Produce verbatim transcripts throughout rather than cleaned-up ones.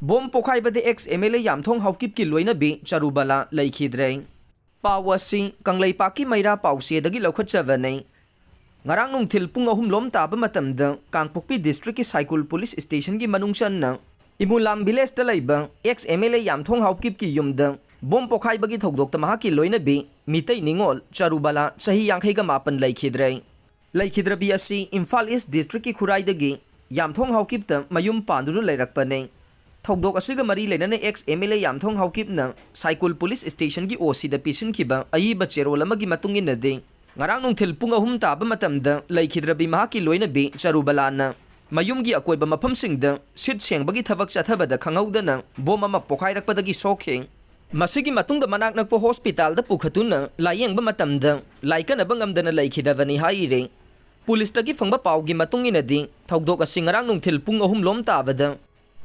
Bomb ꯄꯣꯈꯥꯏꯕꯗ X M L A Yamthong ꯍꯥꯎꯀꯤꯞꯀꯤ ꯂꯣꯏꯅꯕꯤ ꯆꯔꯨꯕꯂꯥ ꯂꯩꯈꯤꯗ꯭ꯔꯦ꯫ ꯄꯥꯎ ꯑꯁꯤ ꯀꯪꯂꯩꯄꯥꯛꯀꯤ ꯃꯩꯔꯥ ꯄꯥꯎꯆꯦꯗꯒꯤ ꯂꯧꯈꯠꯆꯕꯅꯤ꯫ ꯉꯔꯥꯡ ꯅꯨꯡꯊꯤꯜ ꯄꯨꯡ ꯑꯍꯨꯝ ꯂꯣꯝ ꯇꯥꯕ ꯃꯇꯝꯗ ꯀꯥꯡꯄꯣꯛꯄꯤ ꯗꯤꯁꯇ꯭ꯔꯤꯛꯀꯤ ꯁꯥꯏꯀꯨꯜ ꯄꯨꯂꯤꯁ ꯁ꯭ꯇꯦꯁꯟꯒꯤ ꯃꯅꯨꯡ ꯆꯟꯅ ꯏꯃꯨꯂꯥꯝ ꯚꯤꯂꯦꯖꯇ ꯂꯩꯕ X M L A Yamthong ꯍꯥꯎꯀꯤꯞꯀꯤ ꯌꯨꯝꯗ ꯕꯣꯝ ꯄꯣꯈꯥꯏꯕꯒꯤ ꯊꯧꯗꯣꯛꯇ ꯃꯍꯥꯛꯀꯤ ꯂꯣꯏꯅꯕꯤ ꯃꯤꯇꯩ ꯅꯤꯉꯣꯜ ꯆꯔꯨꯕꯂꯥ ꯆꯍꯤ ꯌꯥꯡꯈꯩꯒ ꯃꯥꯄꯟ ꯂꯩꯈꯤꯗ꯭ꯔꯦ꯫ ꯂꯩꯈꯤꯗ꯭ꯔꯕꯤ ꯑꯁꯤ ꯏꯝꯐꯥꯜ ꯏꯁ ꯗꯤꯁꯇ꯭ꯔꯤꯛꯀꯤ ꯈꯨꯔꯥꯏꯗꯒꯤ ꯌꯥꯝꯊꯣꯡ ꯍꯥꯎꯀꯤꯞꯇ ꯃꯌꯨꯝ ꯄꯥꯟꯗꯨꯅ ꯂꯩꯔꯛꯄꯅꯤ꯫ ꯊꯧꯗꯣꯛ ꯑꯁꯤꯒ ꯃꯔꯤ ꯂꯩꯅꯅ X M L A Yamthong ꯍꯥꯎꯀꯤꯞꯅ ꯁꯥꯏꯀꯨꯜ ꯄꯨꯂꯤꯁ ꯁ꯭ꯇꯦꯁꯟꯒꯤ ꯑꯣ ꯁꯤꯗ ꯄꯤꯁꯤꯟꯈꯤꯕ ꯑꯏꯕ ꯆꯦꯔꯣꯜ ꯑꯃꯒꯤ ꯃꯇꯨꯡ ꯏꯟꯅꯗꯤ, ꯉꯔꯥꯡ ꯅꯨꯡꯊꯤꯜ ꯄꯨꯡ ꯑꯍꯨꯝ ꯇꯥꯕ ꯃꯇꯝꯗ ꯂꯩꯈꯤꯗ꯭ꯔꯕꯤ ꯃꯍꯥꯛꯀꯤ ꯂꯣꯏꯅꯕꯤ ꯆꯔꯨꯕꯂꯥꯅ ꯃꯌꯨꯝꯒꯤ ꯑꯀꯣꯏꯕ ꯃꯐꯝꯁꯤꯡꯗ ꯁꯤꯠ ꯁꯦꯡꯕꯒꯤ ꯊꯕꯛ ꯆꯠꯊꯕꯗ ꯈꯪꯍꯧꯗꯅ ꯕꯣꯝ ꯑꯃ ꯄꯣꯈꯥꯏꯔꯛꯄꯗꯒꯤ ꯁꯣꯛꯈꯤ꯫ ꯃꯁꯤꯒꯤ ꯃꯇꯨꯡꯗ ꯃꯅꯥꯛ ꯅꯛꯄ ꯍꯣꯁꯄꯤꯇꯥꯜꯗ ꯄꯨꯈꯠꯇꯨꯅ ꯂꯥꯌꯦꯡꯕ ꯃꯇꯝꯗ ꯂꯥꯏꯀꯠꯅꯕ ꯉꯝꯗꯅ ꯂꯩꯈꯤꯗꯕꯅꯤ ꯍꯥꯏꯔꯤ꯫ ꯄꯨꯂꯤꯁꯇꯒꯤ ꯐꯪꯕ ꯄꯥꯎꯒꯤ ꯃꯇꯨꯡ ꯏꯟꯅꯗꯤ, ꯊꯧꯗꯣꯛ ꯑꯁꯤ ꯉꯔꯥꯡ ꯅꯨꯡꯊꯤꯜ ꯄꯨꯡ ꯑꯍꯨꯝ ꯂꯣꯝ ꯇꯥꯕꯗ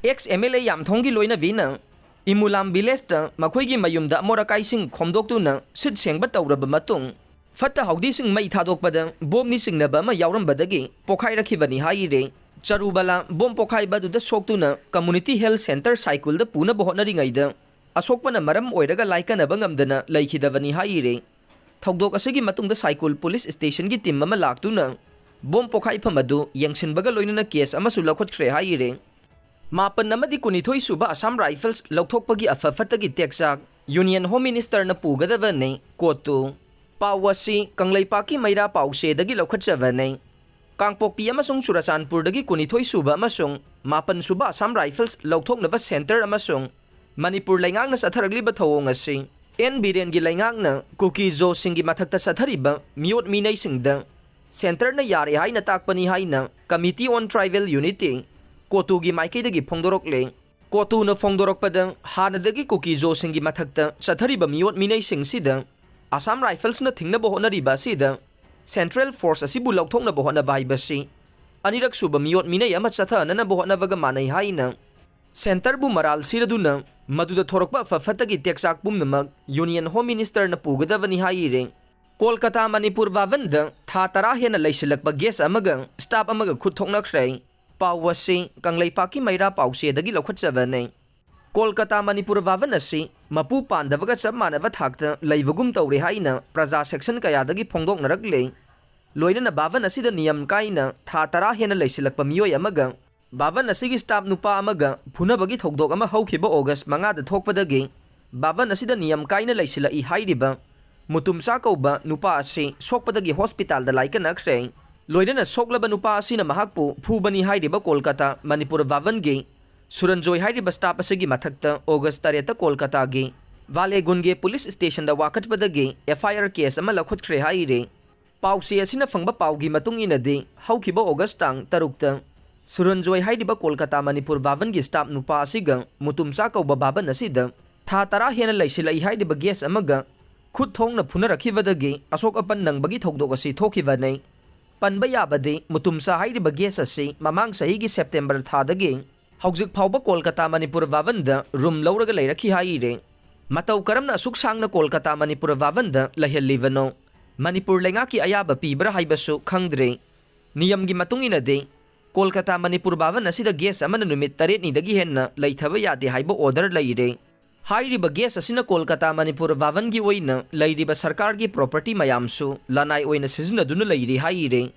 ꯑꯦꯛꯁ ꯑꯦꯝ ꯑꯦꯜ ꯑꯦ ꯌꯥꯝꯊꯣꯡꯒꯤ ꯂꯣꯏꯅꯕꯤꯅ ꯏꯃꯨꯂꯥꯝ ꯚꯤꯂꯦꯖꯇ ꯃꯈꯣꯏꯒꯤ ꯃꯌꯨꯝꯗ ꯑꯃꯣꯠ ꯑꯀꯥꯏꯁꯤꯡ ꯈꯣꯝꯗꯣꯛꯇꯨꯅ ꯁꯤꯠ ꯁꯦꯡꯕ ꯇꯧꯔꯕ ꯃꯇꯨꯡ, ꯐꯠꯇ ꯍꯥꯎꯗꯤꯁꯤꯡ ꯃꯩ ꯊꯥꯗꯣꯛꯄꯗ ꯕꯣꯝꯅꯤ ꯆꯤꯡꯅꯕ ꯑꯃ ꯌꯥꯎꯔꯝꯕꯗꯒꯤ ꯄꯣꯈꯥꯏꯔꯛꯈꯤꯕꯅꯤ ꯍꯥꯏꯔꯤ꯫ ꯆꯔꯨꯕꯂꯥ ꯕꯣꯝ ꯄꯣꯈꯥꯏꯕ ꯑꯗꯨꯗ ꯁꯣꯛꯇꯨꯅ ꯀꯝꯃꯨꯅꯤꯇꯤ ꯍꯦꯜꯊ ꯁꯦꯟꯇꯔ ꯁꯥꯏꯀꯨꯜꯗ ꯄꯨꯅꯕ ꯍꯣꯠꯅꯔꯤꯉꯩꯗ ꯑꯁꯣꯛꯄꯅ ꯃꯔꯝ ꯑꯣꯏꯔꯒ ꯂꯥꯏꯀꯠꯅꯕ ꯉꯝꯗꯅ ꯂꯩꯈꯤꯗꯕꯅꯤ ꯍꯥꯏꯔꯤ꯫ ꯊꯧꯗꯣꯛ ꯑꯁꯤꯒꯤ ꯃꯇꯨꯡꯗ ꯁꯥꯏꯀꯨꯜ ꯄꯨꯂꯤꯁ ꯁ꯭ꯇꯦꯁꯟꯒꯤ ꯇꯤꯝ ꯑꯃ ꯂꯥꯛꯇꯨꯅ ꯕꯣꯝ ꯄꯣꯈꯥꯏꯐꯝ ꯑꯗꯨ ꯌꯦꯡꯁꯤꯟꯕꯒ ꯂꯣꯏꯅꯅ ꯀꯦꯁ ꯑꯃꯁꯨ ꯂꯧꯈꯠꯈ꯭ꯔꯦ ꯍꯥꯏꯔꯤ꯫ ꯃꯥꯄꯟ ꯑꯃꯗꯤ ꯀꯨꯟꯅꯤꯊꯣꯏ ꯁꯨꯕ ꯑꯁꯥꯝ ꯔꯥꯏꯐꯜꯁ ꯂꯧꯊꯣꯛꯄꯒꯤ ꯑꯐ ꯐꯠꯇꯒꯤ ꯇꯦꯛꯆꯥꯛ ꯌꯨꯅꯤꯌꯟ ꯍꯣꯝ ꯃꯤꯅꯤꯁꯇꯔꯅ ꯄꯨꯒꯗꯕꯅꯤ꯫ ꯀꯣꯠꯇꯨ꯫ ꯄꯥꯎ ꯑꯁꯤ ꯀꯪꯂꯩꯄꯥꯛꯀꯤ ꯃꯩꯔꯥ ꯄꯥꯎꯆꯦꯗꯒꯤ ꯂꯧꯈꯠꯆꯕꯅꯤ꯫ ꯀꯥꯡꯄꯣꯛꯄꯤ ꯑꯃꯁꯨꯡ ꯆꯨꯔꯆꯥꯟꯄꯨꯔꯗꯒꯤ ꯀꯨꯟꯅꯤꯊꯣꯏ ꯁꯨꯕ ꯑꯃꯁꯨꯡ ꯃꯥꯄꯟ ꯁꯨꯕ ꯑꯁꯥꯝ ꯔꯥꯏꯐꯜꯁ ꯂꯧꯊꯣꯛꯅꯕ ꯁꯦꯟꯇꯔ ꯑꯃꯁꯨꯡ ꯃꯅꯤꯄꯨꯔ ꯂꯩꯉꯥꯛꯅ ꯆꯠꯊꯔꯛꯂꯤꯕ ꯊꯧꯑꯣꯡ ꯑꯁꯤ ꯑꯦꯟ ꯕꯤꯔꯦꯟꯒꯤ ꯂꯩꯉꯥꯛꯅ ꯀꯨꯀꯤ ꯖꯣꯁꯤꯡꯒꯤ ꯃꯊꯛꯇ ꯆꯠꯊꯔꯤꯕ ꯃꯤꯑꯣꯠ ꯃꯤꯅꯩꯁꯤꯡꯗ ꯁꯦꯟꯇꯔꯅ ꯌꯥꯔꯦ ꯍꯥꯏꯅ ꯇꯥꯛꯄꯅꯤ ꯍꯥꯏꯅ Committee on Tribal Unity, ꯀꯣꯇꯨꯒꯤ ꯃꯥꯏꯀꯩꯗꯒꯤ ꯐꯣꯡꯗꯣꯔꯛꯂꯦ꯫ ꯀꯣꯇꯨꯅ ꯐꯣꯡꯗꯣꯔꯛꯄꯗ, ꯍꯥꯟꯅꯗꯒꯤ ꯀꯨꯀꯤ ꯖꯣꯁꯤꯡꯒꯤ ꯃꯊꯛꯇ ꯆꯠꯊꯔꯤꯕ ꯃꯤꯑꯣꯠ ꯃꯤꯅꯩꯁꯤꯡꯁꯤꯗ ꯑꯁꯥꯝ ꯔꯥꯏꯐꯜꯁꯅ ꯊꯤꯡꯅꯕ ꯍꯣꯠꯅꯔꯤꯕ ꯑꯁꯤꯗ ꯁꯦꯟꯇ꯭ꯔꯦꯜ ꯐꯣꯔꯁ ꯑꯁꯤꯕꯨ ꯂꯧꯊꯣꯛꯅꯕ ꯍꯣꯠꯅꯕ ꯍꯥꯏꯕꯁꯤ ꯑꯅꯤꯔꯛ ꯁꯨꯕ ꯃꯤꯑꯣꯠ ꯃꯤꯅꯩ ꯑꯃ ꯆꯠꯊꯍꯟꯅꯕ ꯍꯣꯠꯅꯕꯒ ꯃꯥꯟꯅꯩ ꯍꯥꯏꯅ ꯁꯦꯟꯇꯔꯕꯨ ꯃꯔꯥꯜ ꯁꯤꯔꯗꯨꯅ ꯃꯗꯨꯗ ꯊꯣꯔꯛꯄ ꯑꯐ ꯐꯠꯇꯒꯤ ꯇꯦꯛꯆꯥꯛ ꯄꯨꯝꯅꯃꯛ ꯌꯨꯅꯤꯌꯟ ꯍꯣꯝ ꯃꯤꯅꯤꯁꯇꯔꯅ ꯄꯨꯒꯗꯕꯅꯤ ꯍꯥꯏꯔꯦ꯫ ꯀꯣꯜꯀꯇꯥ ꯃꯅꯤꯄꯨꯔ ꯚꯕꯟꯗ ꯊꯥ ꯇꯔꯥ ꯍꯦꯟꯅ ꯂꯩꯁꯤꯜꯂꯛꯄ ꯒꯦꯁ ꯑꯃꯒ ꯁ꯭ꯇꯥꯐ ꯑꯃꯒ ꯈꯨꯠ ꯊꯣꯛꯅꯈ꯭ꯔꯦ꯫ ꯄꯥꯎ ꯑꯁꯤ ꯀꯪꯂꯩꯄꯥꯛꯀꯤ ꯃꯩꯔꯥ ꯄꯥꯎꯆꯦꯗꯒꯤ ꯂꯧꯈꯠꯆꯕꯅꯤ꯫ ꯀꯣꯜꯀꯇꯥ ꯃꯅꯤꯄꯨꯔ ꯚꯥꯕꯟ ꯑꯁꯤ ꯃꯄꯨ ꯄꯥꯟꯗꯕꯒ ꯆꯞ ꯃꯥꯟꯅꯕ ꯊꯥꯛꯇ ꯂꯩꯕꯒꯨꯝ ꯇꯧꯔꯦ ꯍꯥꯏꯅ ꯄ꯭ꯔꯖꯥ ꯁꯦꯛꯁꯟ ꯀꯌꯥꯗꯒꯤ ꯐꯣꯡꯗꯣꯛꯅꯔꯛꯂꯦ꯫ ꯂꯣꯏꯅꯅ ꯚꯥꯕꯟ ꯑꯁꯤꯗ ꯅꯤꯌꯝ ꯀꯥꯏꯅ ꯊꯥ ꯇꯔꯥ ꯍꯦꯟꯅ ꯂꯩꯁꯤꯜꯂꯛꯄ ꯃꯤꯑꯣꯏ ꯑꯃꯒ ꯚꯥꯕꯟ ꯑꯁꯤꯒꯤ ꯁ꯭ꯇꯥꯐ ꯅꯨꯄꯥ ꯑꯃꯒ ꯐꯨꯅꯕꯒꯤ ꯊꯧꯗꯣꯛ ꯑꯃ ꯍꯧꯈꯤꯕ ꯑꯣꯒꯁ ꯃꯉꯥꯗ ꯊꯣꯛꯄꯗꯒꯤ ꯚꯥꯕꯟ ꯑꯁꯤꯗ ꯅꯤꯌꯝ ꯀꯥꯏꯅ ꯂꯩꯁꯤꯜꯂꯛꯏ ꯍꯥꯏꯔꯤꯕ ꯃꯨꯇꯨꯝꯆꯥ ꯀꯧꯕ ꯅꯨꯄꯥ ꯑꯁꯤ ꯁꯣꯛꯄꯗꯒꯤ ꯍꯣꯁꯄꯤꯇꯥꯜꯗ ꯂꯥꯏꯀꯠꯅꯈ꯭ꯔꯦ꯫ ꯂꯣꯏꯅꯅ ꯁꯣꯛꯂꯕ ꯅꯨꯄꯥ ꯑꯁꯤꯅ ꯃꯍꯥꯛꯄꯨ ꯐꯨꯕꯅꯤ ꯍꯥꯏꯔꯤꯕ ꯀꯣꯜꯀꯇꯥ ꯃꯅꯤꯄꯨꯔ ꯚꯥꯕꯟꯒꯤ ꯁꯨꯔꯟꯖꯣꯏ ꯍꯥꯏꯔꯤꯕ ꯁ꯭ꯇꯥꯐ ꯑꯁꯤꯒꯤ ꯃꯊꯛꯇ ꯑꯣꯒꯁ ꯇꯔꯦꯠꯇ ꯀꯣꯜꯀꯇꯥꯒꯤ ꯚꯥꯂꯦꯒꯨꯟꯒꯦ ꯄꯨꯂꯤꯁ ꯁ꯭ꯇꯦꯁꯟꯗ ꯋꯥꯀꯠꯄꯗꯒꯤ ꯑꯦꯐ ꯑꯥꯏ ꯑꯥꯔ ꯀꯦꯁ ꯑꯃ ꯂꯧꯈꯠꯈ꯭ꯔꯦ ꯍꯥꯏꯔꯤ꯫ ꯄꯥꯎꯆꯦ ꯑꯁꯤꯅ ꯐꯪꯕ ꯄꯥꯎꯒꯤ ꯃꯇꯨꯡ ꯏꯟꯅꯗꯤ, ꯍꯧꯈꯤꯕ ꯑꯣꯒꯁ ꯇꯥꯡ ꯇꯔꯨꯛꯇ ꯁꯨꯔꯟꯖꯣꯏ ꯍꯥꯏꯔꯤꯕ ꯀꯣꯜꯀꯇꯥ ꯃꯅꯤꯄꯨꯔ ꯚꯥꯕꯟꯒꯤ ꯁ꯭ꯇꯥꯐ ꯅꯨꯄꯥ ꯑꯁꯤꯒ ꯃꯨꯇꯨꯝꯆꯥ ꯀꯧꯕ ꯚꯥꯕꯟ ꯑꯁꯤꯗ ꯊꯥ ꯇꯔꯥ ꯍꯦꯟꯅ ꯂꯩꯁꯤꯜꯂꯛꯏ ꯍꯥꯏꯔꯤꯕ ꯒꯦꯁ ꯑꯃꯒ ꯈꯨꯠ ꯊꯣꯡꯅ ꯐꯨꯅꯔꯛꯈꯤꯕꯗꯒꯤ ꯑꯁꯣꯛ ꯑꯄꯟ ꯅꯪꯕꯒꯤ ꯊꯧꯗꯣꯛ ꯑꯁꯤ ꯊꯣꯛꯈꯤꯕꯅꯤ꯫ ꯄꯟꯕ ꯌꯥꯕꯗꯤ, ꯃꯨꯇꯨꯝꯆꯥ ꯍꯥꯏꯔꯤꯕ ꯒꯦꯁ ꯑꯁꯤ ꯃꯃꯥꯡ ꯆꯍꯤꯒꯤ ꯁꯦꯞꯇꯦꯝꯕꯔ ꯊꯥꯗꯒꯤ ꯍꯧꯖꯤꯛ ꯐꯥꯎꯕ ꯀꯣꯜꯀꯇꯥ ꯃꯅꯤꯄꯨꯔ ꯚꯥꯕꯟꯗ ꯔꯨꯝ ꯂꯧꯔꯒ ꯂꯩꯔꯛꯈꯤ ꯍꯥꯏꯔꯦ꯫ ꯃꯇꯧ ꯀꯔꯝꯅ ꯑꯁꯨꯛ ꯁꯥꯡꯅ ꯀꯣꯜꯀꯇꯥ ꯃꯅꯤꯄꯨꯔ ꯚꯥꯕꯟꯗ ꯂꯩꯍꯜꯂꯤꯕꯅꯣ? ꯃꯅꯤꯄꯨꯔ ꯂꯩꯉꯥꯛꯀꯤ ꯑꯌꯥꯕ ꯄꯤꯕ꯭ꯔꯥ ꯍꯥꯏꯕꯁꯨ ꯈꯪꯗ꯭ꯔꯦ꯫ ꯅꯤꯌꯝꯒꯤ ꯃꯇꯨꯡ ꯏꯟꯅꯗꯤ, ꯀꯣꯜꯀꯇꯥ ꯃꯅꯤꯄꯨꯔ ꯚꯥꯕꯟ ꯑꯁꯤꯗ ꯒꯦꯁ ꯑꯃꯅ ꯅꯨꯃꯤꯠ ꯇꯔꯦꯠꯅꯤꯗꯒꯤ ꯍꯦꯟꯅ ꯂꯩꯊꯕ ꯌꯥꯗꯦ ꯍꯥꯏꯕ ꯑꯣꯔꯗꯔ ꯂꯩꯔꯦ꯫ ꯍꯥꯏꯔꯤꯕ ꯒꯦꯁ ꯑꯁꯤꯅ ꯀꯣꯜꯀꯇꯥ ꯃꯅꯤꯄꯨꯔ ꯚꯥꯕꯟꯒꯤ ꯑꯣꯏꯅ ꯂꯩꯔꯤꯕ ꯁꯔꯀꯥꯔꯒꯤ ꯄ꯭ꯔꯣꯄꯔꯇꯤ ꯃꯌꯥꯝꯁꯨ ꯂꯅꯥꯏ ꯑꯣꯏꯅ ꯁꯤꯖꯤꯟꯅꯗꯨꯅ ꯂꯩꯔꯤ ꯍꯥꯏꯔꯦ꯫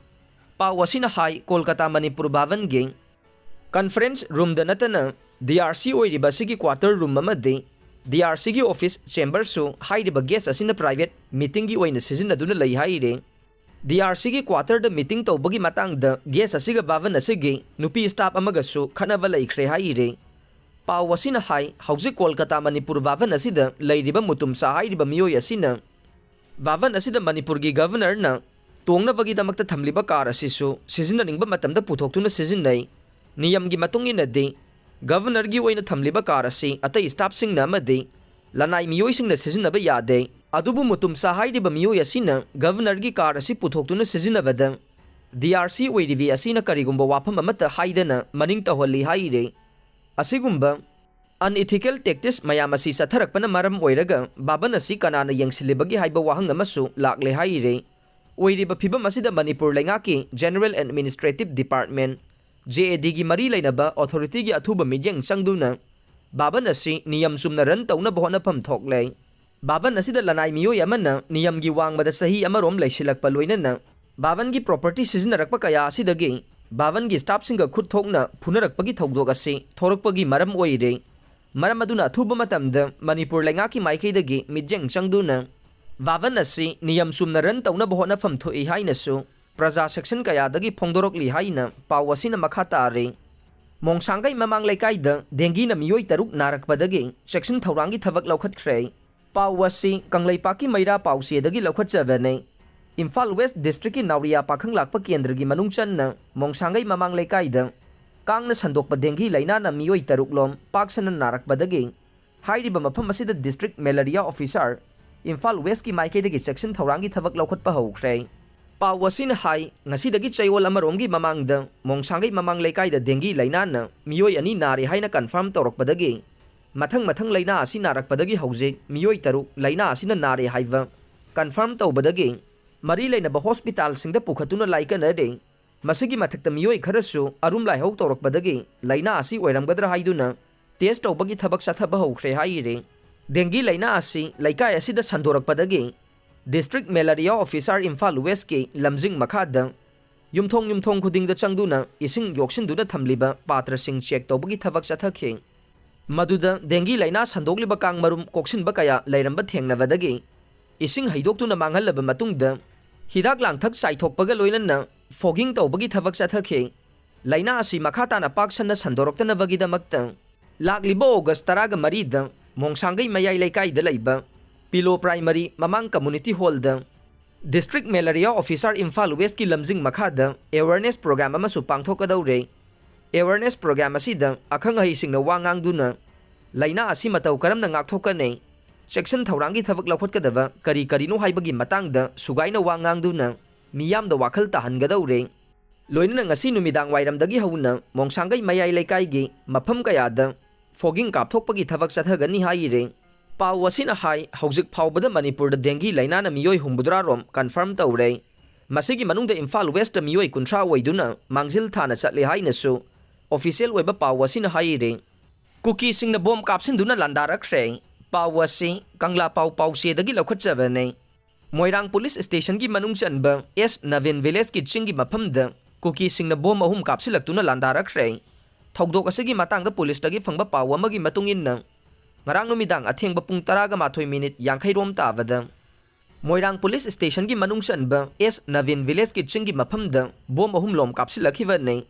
ꯄꯥꯎ ꯑꯁꯤꯅ ꯍꯥꯏ, ꯀꯣꯜꯀꯇꯥ ꯃꯅꯤꯄꯨꯔ ꯚꯥꯕꯟꯒꯤ ꯀꯟꯐꯔꯦꯟꯁ ꯔꯨꯝꯗ ꯅꯠꯇꯅ ꯗꯤ ꯑꯥꯔ ꯁꯤ ꯑꯣꯏꯔꯤꯕ ꯑꯁꯤꯒꯤ ꯀ꯭ꯋꯥꯇꯔ ꯔꯨꯝ ꯑꯃꯗꯤ ꯗꯤ ꯑꯥꯔ ꯁꯤꯒꯤ ꯑꯣꯐꯤꯁ ꯆꯦꯝꯕꯔꯁꯨ ꯍꯥꯏꯔꯤꯕ ꯒꯦꯁ ꯑꯁꯤꯅ ꯄ꯭ꯔꯥꯏꯚꯦꯠ ꯃꯤꯇꯤꯡꯒꯤ ꯑꯣꯏꯅ ꯁꯤꯖꯤꯟꯅꯗꯨꯅ ꯂꯩ ꯍꯥꯏꯔꯦ꯫ ꯗꯤ ꯑꯥꯔ ꯁꯤꯒꯤ ꯀ꯭ꯋꯥꯇꯔꯗ ꯃꯤꯇꯤꯡ ꯇꯧꯕꯒꯤ ꯃꯇꯥꯡꯗ ꯒꯦꯁ ꯑꯁꯤꯒ ꯚꯥꯕꯟ ꯑꯁꯤꯒꯤ ꯅꯨꯄꯤ ꯁ꯭ꯇꯥꯐ ꯑꯃꯒꯁꯨ ꯈꯠꯅꯕ ꯂꯩꯈ꯭ꯔꯦ ꯍꯥꯏꯔꯦ꯫ ꯄꯥꯎ ꯑꯁꯤꯅ ꯍꯥꯏ, ꯍꯧꯖꯤꯛ ꯀꯣꯜꯀꯇꯥ ꯃꯅꯤꯄꯨꯔ ꯚꯥꯕꯟ ꯑꯁꯤꯗ ꯂꯩꯔꯤꯕ ꯃꯨꯇꯨꯝꯆꯥ ꯍꯥꯏꯔꯤꯕ ꯃꯤꯑꯣꯏ ꯑꯁꯤꯅ ꯚꯥꯕꯟ ꯑꯁꯤꯗ ꯃꯅꯤꯄꯨꯔꯒꯤ ꯒꯚꯔꯅꯔꯅ ꯇꯣꯡꯅꯕꯒꯤꯗꯃꯛꯇ ꯊꯝꯂꯤꯕ ꯀꯥꯔ ꯑꯁꯤꯁꯨ ꯁꯤꯖꯤꯟꯅꯅꯤꯡꯕ ꯃꯇꯝꯗ ꯄꯨꯊꯣꯛꯇꯨꯅ ꯁꯤꯖꯤꯟꯅꯩ꯫ ꯅꯤꯌꯝꯒꯤ ꯃꯇꯨꯡ ꯏꯟꯅꯗꯤ, ꯒꯚꯔꯅꯔꯒꯤ ꯑꯣꯏꯅ ꯊꯝꯂꯤꯕ ꯀꯥꯔ ꯑꯁꯤ ꯑꯇꯩ ꯁ꯭ꯇꯥꯐꯁꯤꯡꯅ ꯑꯃꯗꯤ ꯂꯅꯥꯏ ꯃꯤꯑꯣꯏꯁꯤꯡꯅ ꯁꯤꯖꯤꯟꯅꯕ ꯌꯥꯗꯦ꯫ ꯑꯗꯨꯕꯨ ꯃꯨꯇꯨꯝꯆꯥ ꯍꯥꯏꯔꯤꯕ ꯃꯤꯑꯣꯏ ꯑꯁꯤꯅ ꯒꯚꯔꯅꯔꯒꯤ ꯀꯥꯔ ꯑꯁꯤ ꯄꯨꯊꯣꯛꯇꯨꯅ ꯁꯤꯖꯤꯟꯅꯕꯗ ꯗꯤ ꯑꯥꯔ ꯁꯤ ꯑꯣꯏꯔꯤꯕꯤ ꯑꯁꯤꯅ ꯀꯔꯤꯒꯨꯝꯕ ꯋꯥꯐꯝ ꯑꯃꯠꯇ ꯍꯥꯏꯗꯅ ꯃꯅꯤꯡ ꯇꯧꯍꯜꯂꯤ ꯍꯥꯏꯔꯦ꯫ ꯑꯁꯤꯒꯨꯝꯕ unethical tactics ꯃꯌꯥꯝ ꯑꯁꯤ ꯆꯠꯊꯔꯛꯄꯅ ꯃꯔꯝ ꯑꯣꯏꯔꯒ ꯚꯥꯕꯟ ꯑꯁꯤ ꯀꯅꯥꯅ ꯌꯦꯡꯁꯤꯜꯂꯤꯕꯒꯦ ꯍꯥꯏꯕ ꯋꯥꯍꯪ ꯑꯃꯁꯨ ꯂꯥꯛꯂꯦ ꯍꯥꯏꯔꯦ꯫ ꯑꯣꯏꯔꯤꯕ ꯐꯤꯕꯝ ꯑꯁꯤꯗ ꯃꯅꯤꯄꯨꯔ ꯂꯩꯉꯥꯛꯀꯤ General Administrative Department, ꯖꯦ ꯑꯦ ꯗꯤꯒꯤ ꯃꯔꯤ ꯂꯩꯅꯕ ꯑꯣꯊꯣꯔꯤꯇꯤꯒꯤ ꯑꯊꯨꯕ ꯃꯤꯠꯌꯦꯡ ꯆꯪꯗꯨꯅ ꯚꯥꯕꯟ ꯑꯁꯤ ꯅꯤꯌꯝ ꯆꯨꯝꯅ ꯔꯟ ꯇꯧꯅꯕ ꯍꯣꯠꯅꯐꯝ ꯊꯣꯛꯂꯦ꯫ ꯚꯥꯕꯟ ꯑꯁꯤꯗ ꯂꯅꯥꯏ ꯃꯤꯑꯣꯏ ꯑꯃꯅ ꯅꯤꯌꯝꯒꯤ ꯋꯥꯡꯃꯗ ꯆꯍꯤ ꯑꯃꯔꯣꯝ ꯂꯩꯁꯤꯜꯂꯛꯄ ꯂꯣꯏꯅꯅ ꯚꯥꯕꯟꯒꯤ ꯄ꯭ꯔꯣꯄꯔꯇꯤ ꯁꯤꯖꯤꯟꯅꯔꯛꯄ ꯀꯌꯥ ꯑꯁꯤꯗꯒꯤ ꯚꯥꯕꯟꯒꯤ ꯁ꯭ꯇꯥꯐꯁꯤꯡꯒ ꯈꯨꯠ ꯊꯣꯛꯅ ꯐꯨꯅꯔꯛꯄꯒꯤ ꯊꯧꯗꯣꯛ ꯑꯁꯤ ꯊꯣꯔꯛꯄꯒꯤ ꯃꯔꯝ ꯑꯣꯏꯔꯦ꯫ ꯃꯔꯝ ꯑꯗꯨꯅ ꯑꯊꯨꯕ ꯃꯇꯝꯗ ꯃꯅꯤꯄꯨꯔ ꯂꯩꯉꯥꯛꯀꯤ ꯃꯥꯏꯀꯩꯗꯒꯤ ꯃꯤꯠꯌꯦꯡ ꯆꯪꯗꯨꯅ ꯚꯥꯕꯟ ꯑꯁꯤ ꯅꯤꯌꯝ ꯆꯨꯝꯅ ꯔꯟ ꯇꯧꯅꯕ ꯍꯣꯠꯅꯐꯝ ꯊꯣꯛꯏ ꯍꯥꯏꯅꯁꯨ ꯄ꯭ꯔꯖꯥ ꯁꯦꯛꯁꯟ ꯀꯌꯥꯗꯒꯤ ꯐꯣꯡꯗꯣꯔꯛꯂꯤ ꯍꯥꯏꯅ ꯄꯥꯎ ꯑꯁꯤꯅ ꯃꯈꯥ ꯇꯥꯔꯤ꯫ ꯃꯣꯡꯁꯥꯡꯒꯩ ꯃꯃꯥꯡ ꯂꯩꯀꯥꯏꯗ ꯗꯦꯡꯒꯤꯅ ꯃꯤꯑꯣꯏ ꯇꯔꯨꯛ ꯅꯥꯔꯛꯄꯗꯒꯤ ꯆꯦꯛꯁꯤꯟ ꯊꯧꯔꯥꯡꯒꯤ ꯊꯕꯛ ꯂꯧꯈꯠꯈ꯭ꯔꯦ꯫ ꯄꯥꯎ ꯑꯁꯤ ꯀꯪꯂꯩꯄꯥꯛꯀꯤ ꯃꯩꯔꯥ ꯄꯥꯎꯆꯦꯗꯒꯤ ꯂꯧꯈꯠꯆꯕꯅꯤ꯫ ꯏꯝꯐꯥꯜ ꯋꯦꯁ ꯗꯤꯁꯇ꯭ꯔꯤꯛꯀꯤ ꯅꯥꯎꯔꯤꯌꯥ ꯄꯥꯈꯪ ꯂꯥꯛꯄ ꯀꯦꯟꯗ꯭ꯔꯒꯤ ꯃꯅꯨꯡ ꯆꯟꯅ ꯃꯣꯡꯁꯥꯡꯒꯩ ꯃꯃꯥꯡ ꯂꯩꯀꯥꯏꯗ ꯀꯥꯡꯅ ꯁꯟꯗꯣꯛꯄ ꯗꯦꯡꯒꯤ ꯂꯥꯏꯅꯥꯅ ꯃꯤꯑꯣꯏ ꯇꯔꯨꯛ ꯂꯣꯝ ꯄꯥꯛ ꯁꯟꯅ ꯅꯥꯔꯛꯄꯗꯒꯤ ꯍꯥꯏꯔꯤꯕ ꯃꯐꯝ ꯑꯁꯤꯗ ꯗꯤꯁꯇ꯭ꯔꯤꯛ ꯃꯦꯂꯦꯔꯤꯌꯥ ꯑꯣꯐꯤꯁꯥꯔ ꯏꯝꯐꯥꯜ ꯋꯦꯁꯀꯤ ꯃꯥꯏꯀꯩꯗꯒꯤ ꯆꯦꯛꯁꯤꯟ ꯊꯧꯔꯥꯡꯒꯤ ꯊꯕꯛ ꯂꯧꯈꯠꯄ ꯍꯧꯈ꯭ꯔꯦ꯫ ꯄꯥꯎ ꯑꯁꯤꯅ ꯍꯥꯏ, ꯉꯁꯤꯗꯒꯤ ꯆꯌꯣꯜ ꯑꯃꯔꯣꯝꯒꯤ ꯃꯃꯥꯡꯗ ꯃꯣꯡꯁꯥꯡꯒꯩ ꯃꯃꯥꯡ ꯂꯩꯀꯥꯏꯗ ꯗꯦꯡꯒꯤ ꯂꯥꯏꯅꯥꯅ ꯃꯤꯑꯣꯏ ꯑꯅꯤ ꯅꯥꯔꯦ ꯍꯥꯏꯅ ꯀꯟꯐꯥꯔꯝ ꯇꯧꯔꯛꯄꯗꯒꯤ ꯃꯊꯪ ꯃꯊꯪ ꯂꯥꯏꯅꯥ ꯑꯁꯤ ꯅꯥꯔꯛꯄꯗꯒꯤ ꯍꯧꯖꯤꯛ ꯃꯤꯑꯣꯏ ꯇꯔꯨꯛ ꯂꯥꯏꯅꯥ ꯑꯁꯤꯅ ꯅꯥꯔꯦ ꯍꯥꯏꯕ ꯀꯟꯐꯥꯔꯝ ꯇꯧꯕꯗꯒꯤ ꯃꯔꯤ ꯂꯩꯅꯕ ꯍꯣꯁꯄꯤꯇꯥꯜꯁꯤꯡꯗ ꯄꯨꯈꯠꯇꯨꯅ ꯂꯥꯏꯀꯠꯅꯔꯦ꯫ ꯃꯁꯤꯒꯤ ꯃꯊꯛꯇ ꯃꯤꯑꯣꯏ ꯈꯔꯁꯨ ꯑꯔꯨꯝ ꯂꯥꯏꯍꯧ ꯇꯧꯔꯛꯄꯗꯒꯤ ꯂꯥꯏꯅꯥ ꯑꯁꯤ ꯑꯣꯏꯔꯝꯒꯗ꯭ꯔꯥ ꯍꯥꯏꯗꯨꯅ ꯇꯦꯁ ꯇꯧꯕꯒꯤ ꯊꯕꯛ ꯆꯠꯊꯕ ꯍꯧꯈ꯭ꯔꯦ ꯍꯥꯏꯔꯤ꯫ ꯗꯦꯡꯒꯤ ꯂꯥꯏꯅꯥ ꯑꯁꯤ ꯂꯩꯀꯥꯏ ꯑꯁꯤꯗ ꯁꯟꯗꯣꯔꯛꯄꯗꯒꯤ ꯗꯤꯁꯇ꯭ꯔꯤꯛ ꯃꯦꯂꯦꯔꯤꯌꯥ ꯑꯣꯐꯤꯁꯥꯔ ꯏꯝꯐꯥꯜ ꯋꯦꯁꯀꯤ ꯂꯝꯖꯤꯡ ꯃꯈꯥꯗ ꯌꯨꯝꯊꯣꯡ ꯌꯨꯝꯊꯣꯡ ꯈꯨꯗꯤꯡꯗ ꯆꯪꯗꯨꯅ ꯏꯁꯤꯡ ꯌꯣꯛꯁꯤꯟꯗꯨꯅ ꯊꯝꯂꯤꯕ ꯄꯥꯇ꯭ꯔꯁꯤꯡ ꯆꯦꯛ ꯇꯧꯕꯒꯤ ꯊꯕꯛ ꯆꯠꯊꯈꯤ꯫ ꯃꯗꯨꯗ ꯗꯦꯡꯒꯤ ꯂꯥꯏꯅꯥ ꯁꯟꯗꯣꯛꯂꯤꯕ ꯀꯥꯡ ꯃꯔꯨꯝ ꯀꯣꯛꯁꯤꯟꯕ ꯀꯌꯥ ꯂꯩꯔꯝꯕ ꯊꯦꯡꯅꯕꯗꯒꯤ ꯏꯁꯤꯡ ꯍꯩꯗꯣꯛꯇꯨꯅ ꯃꯥꯡꯍꯜꯂꯕ ꯃꯇꯨꯡꯗ ꯍꯤꯗꯥꯛ ꯂꯥꯡꯊꯛ ꯆꯥꯏꯊꯣꯛꯄꯒ ꯂꯣꯏꯅꯅ ꯐꯣꯒꯤꯡ ꯇꯧꯕꯒꯤ ꯊꯕꯛ ꯆꯠꯊꯈꯤ꯫ ꯂꯥꯏꯅꯥ ꯑꯁꯤ ꯃꯈꯥ ꯇꯥꯅ ꯄꯥꯛ ꯁꯟꯅ ꯁꯟꯗꯣꯔꯛꯇꯅꯕꯒꯤꯗꯃꯛꯇ ꯂꯥꯛꯂꯤꯕ ꯑꯣꯒꯁ ꯇꯔꯥꯒ ꯃꯔꯤꯗ ꯃꯣꯡꯁꯥꯡꯒꯩ ꯃꯌꯥꯏ ꯂꯩꯀꯥꯏꯗ ꯂꯩꯕ ꯄꯤꯂꯣ ꯄ꯭ꯔꯥꯏꯃꯔꯤ ꯃꯃꯥꯡ ꯀꯝꯃꯨꯅꯤꯇꯤ ꯍꯣꯜꯗ ꯗꯤꯁꯇ꯭ꯔꯤꯛ ꯃꯦꯂꯦꯔꯤꯌꯥ ꯑꯣꯐꯤꯁꯥꯔ ꯏꯝꯐꯥꯜ ꯋꯦꯁꯀꯤ ꯂꯝꯖꯤꯡ ꯃꯈꯥꯗ ꯑꯦꯋꯥꯔꯅꯦꯁ ꯄ꯭ꯔꯣꯒ꯭ꯔꯥꯝ ꯑꯃꯁꯨ ꯄꯥꯡꯊꯣꯛꯀꯗꯧꯔꯦ꯫ ꯑꯦꯋꯥꯔꯅꯦꯁ ꯄ꯭ꯔꯣꯒ꯭ꯔꯥꯝ ꯑꯁꯤꯗ ꯑꯈꯪ ꯑꯍꯩꯁꯤꯡꯅ ꯋꯥ ꯉꯥꯡꯗꯨꯅ ꯂꯥꯏꯅꯥ ꯑꯁꯤ ꯃꯇꯧ ꯀꯔꯝꯅ ꯉꯥꯛꯊꯣꯛꯀꯅꯤ, ꯆꯦꯛꯁꯤꯟ ꯊꯧꯔꯥꯡꯒꯤ ꯊꯕꯛ ꯂꯧꯈꯠꯀꯗꯕ ꯀꯔꯤ ꯀꯔꯤꯅꯣ ꯍꯥꯏꯕꯒꯤ ꯃꯇꯥꯡꯗ ꯁꯨꯒꯥꯏꯅ ꯋꯥ ꯉꯥꯡꯗꯨꯅ ꯃꯤꯌꯥꯝꯗ ꯋꯥꯈꯜ ꯇꯥꯍꯟꯒꯗꯧꯔꯦ꯫ ꯂꯣꯏꯅꯅ ꯉꯁꯤ ꯅꯨꯃꯤꯗꯥꯡ ꯋꯥꯏꯔꯝꯗꯒꯤ ꯍꯧꯅ ꯃꯣꯡꯁꯥꯡꯒꯩ ꯃꯌꯥꯏ ꯂꯩꯀꯥꯏꯒꯤ ꯃꯐꯝ ꯀꯌꯥꯗ ꯐꯣꯒꯤꯡ ꯀꯥꯞꯊꯣꯛꯄꯒꯤ ꯊꯕꯛ ꯆꯠꯊꯒꯅꯤ ꯍꯥꯏꯔꯤ꯫ ꯄꯥꯎ ꯑꯁꯤꯅ ꯍꯥꯏ, ꯍꯧꯖꯤꯛ ꯐꯥꯎꯕꯗ ꯃꯅꯤꯄꯨꯔꯗ ꯗꯦꯡꯒꯤ ꯂꯥꯏꯅꯥꯅ ꯃꯤꯑꯣꯏ ꯍꯨꯝꯐꯨꯇꯔꯥ ꯔꯣꯝ ꯀꯟꯐꯥꯔꯝ ꯇꯧꯔꯦ꯫ ꯃꯁꯤꯒꯤ ꯃꯅꯨꯡꯗ ꯏꯝꯐꯥꯜ ꯋꯦꯁꯇ ꯃꯤꯑꯣꯏ ꯀꯨꯟꯊ꯭ꯔꯥ ꯑꯣꯏꯗꯨꯅ ꯃꯥꯡꯖꯤꯜ ꯊꯥꯅ ꯆꯠꯂꯤ ꯍꯥꯏꯅꯁꯨ ꯑꯣꯐꯤꯁꯤꯌꯦꯜ ꯑꯣꯏꯕ ꯄꯥꯎ ꯑꯁꯤꯅ ꯍꯥꯏꯔꯤ꯫ ꯀꯨꯀꯤꯁꯤꯡꯅ ꯕꯣꯝ ꯀꯥꯞꯁꯤꯟꯗꯨꯅ ꯂꯥꯟꯗꯥꯔꯛꯈ꯭ꯔꯦ꯫ ꯄꯥꯎ ꯑꯁꯤ ꯀꯪꯂꯥ ꯄꯥꯎ ꯄꯥꯎꯆꯦꯗꯒꯤ ꯂꯧꯈꯠꯆꯕꯅꯤ꯫ ꯃꯣꯏꯔꯥꯡ ꯄꯨꯂꯤꯁ ꯁ꯭ꯇꯦꯁꯟꯒꯤ ꯃꯅꯨꯡ ꯆꯟꯕ ꯑꯦꯁ ꯅꯕꯤꯟ ꯚꯤꯂꯦꯖꯀꯤ ꯆꯤꯡꯒꯤ ꯃꯐꯝꯗ ꯀꯨꯀꯤꯁꯤꯡꯅ ꯕꯣꯝ ꯑꯍꯨꯝ ꯀꯥꯞꯁꯤꯜꯂꯛꯇꯨꯅ ꯂꯥꯟꯗꯥꯔꯛꯈ꯭ꯔꯦ꯫ ꯊꯧꯗꯣꯛ ꯑꯁꯤꯒꯤ ꯃꯇꯥꯡꯗ ꯄꯨꯂꯤꯁꯇꯒꯤ ꯐꯪꯕ ꯄꯥꯎ ꯑꯃꯒꯤ ꯃꯇꯨꯡ ꯏꯟꯅ, ꯉꯔꯥꯡ ꯅꯨꯃꯤꯗꯥꯡ ꯑꯊꯦꯡꯕ ꯄꯨꯡ ꯇꯔꯥꯒ ꯃꯥꯊꯣꯏ ꯃꯤꯅꯤꯠ ꯌꯥꯡꯈꯩ ꯔꯣꯝ ꯇꯥꯕꯗ ꯃꯣꯏꯔꯥꯡ ꯄꯨꯂꯤꯁ ꯁ꯭ꯇꯦꯁꯟꯒꯤ ꯃꯅꯨꯡ ꯆꯟꯕ ꯑꯦꯁ ꯅꯕꯤꯟ ꯚꯤꯂꯦꯖꯀꯤ ꯆꯤꯡꯒꯤ ꯃꯐꯝꯗ ꯕꯣꯝ ꯑꯍꯨꯝ ꯂꯣꯝ ꯀꯥꯞꯁꯤꯜꯂꯛꯈꯤꯕꯅꯤ꯫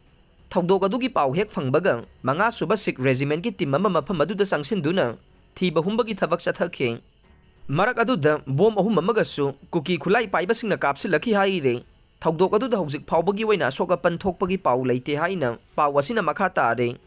ꯊꯧꯗꯣꯛ ꯑꯗꯨꯒꯤ ꯄꯥꯎ ꯍꯦꯛ ꯐꯪꯕꯒ ꯃꯉꯥꯁꯨꯕ ꯁꯤꯈ ꯔꯦꯖꯤꯃꯦꯟꯠꯀꯤ ꯇꯤꯝ ꯑꯃ ꯃꯐꯝ ꯑꯗꯨꯗ ꯆꯪꯁꯤꯟꯗꯨꯅ ꯊꯤꯕ ꯍꯨꯝꯕꯒꯤ ꯊꯕꯛ ꯆꯠꯊꯈꯤ꯫ ꯃꯔꯛ ꯑꯗꯨꯗ ꯕꯣꯝ ꯑꯍꯨꯝ ꯑꯃꯒꯁꯨ ꯀꯨꯀꯤ ꯈꯨꯠꯂꯥꯏ ꯄꯥꯏꯕꯁꯤꯡꯅ ꯀꯥꯞꯁꯤꯜꯂꯛꯈꯤ ꯍꯥꯏꯔꯤ꯫ ꯊꯧꯗꯣꯛ ꯑꯗꯨꯗ ꯍꯧꯖꯤꯛ ꯐꯥꯎꯕꯒꯤ ꯑꯣꯏꯅ ꯑꯁꯣꯛ ꯑꯄꯟ ꯊꯣꯛꯄꯒꯤ ꯄꯥꯎ ꯂꯩꯇꯦ ꯍꯥꯏꯅ ꯄꯥꯎ ꯑꯁꯤꯅ ꯃꯈꯥ ꯇꯥꯔꯤ꯫